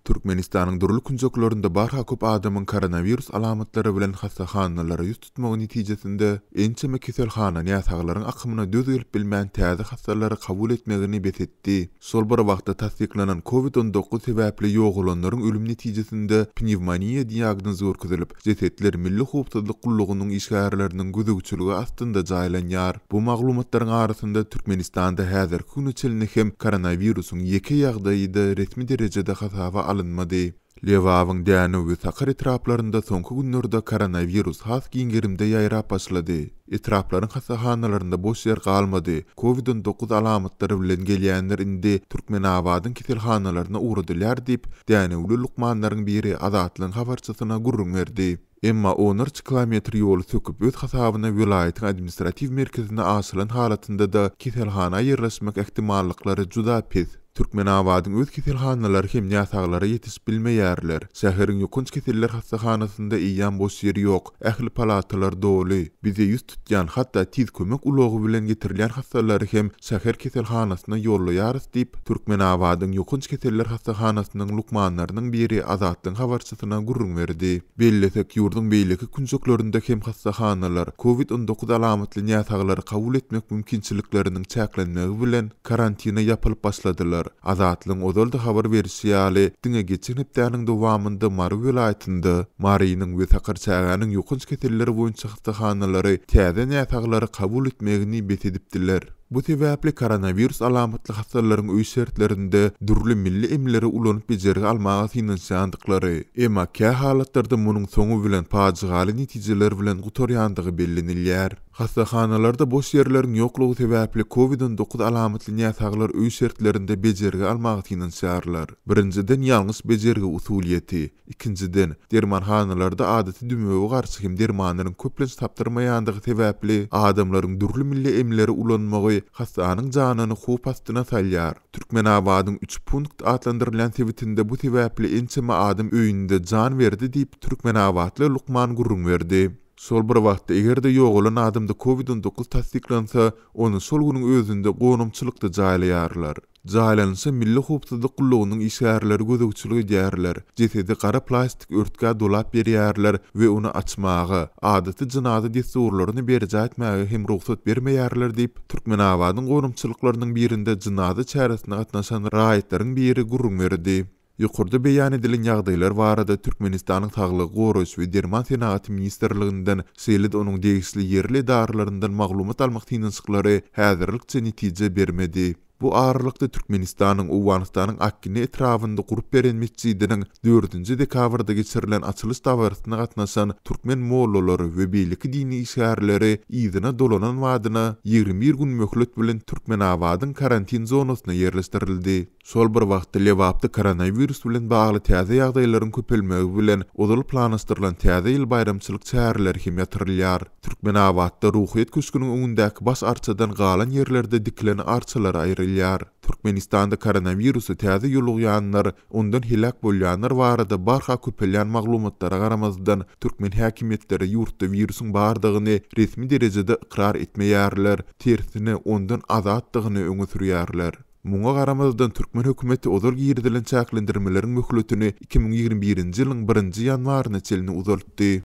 Türkmenistanyň dürli künjeklerinde barha köp adamyň koronawirus alamatlary bilen hassahanalara ýüz tutmagy netijesinde, ençeme keselhana näsaglaryň akymyna döz gelip bilmän täze hassalary kabul etmegini bes etdi. Şol bir wagtda tassyklanan Covid 19 sebäpli ýogalanlaryň ölüm netijesinde pnewmoniýa diagnozy görkezilip, jesetler Milli howpsuzlyk gullugynyň işgärleriniň gözegçiligi astynda jaýlanýar. Bu maglumatlaryň arasynda Türkmenistanda häzirki güne çenli hem koronawirusyň ýeke ýagdaýy-da resmi derejede hasaba alynmady. Lebabyň Dänew we Sakar etraplarynda soňky günlerde koronawirus has giň gerimde ýaýrap başlady. Etraplaryň hassahanalarynda boş ýer galmady. Covid 19 alamatlary bilen gelýänler indi Türkmenabadyň keselhanalaryna ugradylýar diýip, dänewli lukmanlaryň biri Azatlygyň habarçysyna gürrüň berdi. Emma onlarça kilometr ýoly söküp öz hasabyna welaýatyň administratiw merkezine aşylan halatynda-da keselhana ýerleşmek ähtimallyklary juda pes. Türkmenabadyň öz keselhanalary hem näsaglara ýetişip bilmeýärler. Şäheriň ýokanç keseller hassahanasynda eýýäm boş ýer ýok, ähli palatalar doly. Bize ýüz tutýan, hatda tiz kömek ulagy bilen getirilýän hassalary hem şäher keselhanasyna ýollaýarys diýip, Türkmenabadyň ýokanç keseller hassahanasynyň lukmanlarynyň biri Azatlygyň habarçysyna gürrüň berdi. Bellesek, ýurduň beýleki künjeklerinde hem hassahanalar Covid 19 alamatly näsaglary kabul etmek mümkinçilikleriniň çäklenmegi bilen, karantina ýapylyp başladylar. Azatlygyň ozal-da habar berişi ýaly, diňe geçen hepdäniň dowamynda Mary welaýatynda Marynyň we Sakarçägäniň ýokanç keselleri boýunça hassahanalary täze näsaglary kabul etmegini bes edipdiler. Bu sebäpli koronawirus alamatly hassalaryň öý şertlerinde dürli milli emleri ulanyp bejergi almaga synanyşýandyklary, emma kä halatlarda munuň soňy bilen pajygaly netijeler bilen gutarýandygy bellenilýär. Hassahanalarda boş ýerleriň ýoklugy sebäpli Covid 19 alamatly näsaglar öý şertlerinde bejergi almaga synanyşýarlar. Birinjiden ýalňyş bejergi usulyýeti, ikinjiden, dermanhanalarda adaty dümewe garşy hem dermanlaryň köplenç tapdyrmaýandygy sebäpli adamlaryň dürli milli emleri ulanmagy hassanyň janyny howp astyna salýar. Türkmenabadyň Üç punkt atlandyrylýan sebitinde bu sebäpli ençeme adam öýünde jan berdi diýip, türkmenabatly lukman gürrüň berdi. Şol bir wagtda, eger-de ýogalan adamda Covid 19 tassyklansa, ony şol günüň özünde gonamçylykda jaýlaýarlar. Jaýlanyşa Milli howpsuzlyk gullugynyň işgärleri gözegçilik edýärler, jesedi gara plastik örtgä dolap berýärler we ony açmaga, adaty jynaza dessurlaryny berjaý etmäge hem rugsat bermeýärler diýip, Türkmenabadyň gonamçylyklarynyň birinde jynaza çäresine gatnaşan raýatlaryň biri gürrüň berdi. Ýokarda beýan edilen ýagdaýlar barada Türkmenistanyň Saglygy goraýyş we derman senagaty ministrliginden, şeýle-de onuň degişli ýerli edaralaryndan maglumat almak synanyşyklary häzirlikçe netije bermedi. Bu aralykda Türkmenistanyň Owganystanyň Akgine etrabynda gurup beren metjidiniň dördünji dekabrda geçirilen açylyş dabarasyna gatnaşan türkmen mollalary we beýleki dini işgärleri yzyna dolanan badyna 21 gün möhlet bilen Türkmenabadyň karantin zonasyna ýerleşdirildi. Şol bir wagtda, Lebapda koronawirus bilen bagly täze ýagdaýlaryň köpelmegi bilen, ozal planlaşdyrylan Täze ýyl baýramçylyk çäreleri hem ýatyrylýar. Türkmenabatda Ruhyýet köşgüniň öňündäki baş arçadan galan ýerlerde dikilen arçalar aýrylýar. Türkmenistanda koronawirusa täze ýolugýanlar, ondan heläk bolýanlar barada barha köpelýän maglumatlara garamazdan, türkmen häkimiýetleri ýurtda wirusyň bardygyny resmi derejede ykrar etmeýärler, tersine, ondan azatdygyny öňe sürýärler. Muňa garamazdan, türkmen hökümeti ozal girizilen çäklendirmeleriň möhletini 2021-nji ýylyň birinji ýanwaryna çenli uzaltdy.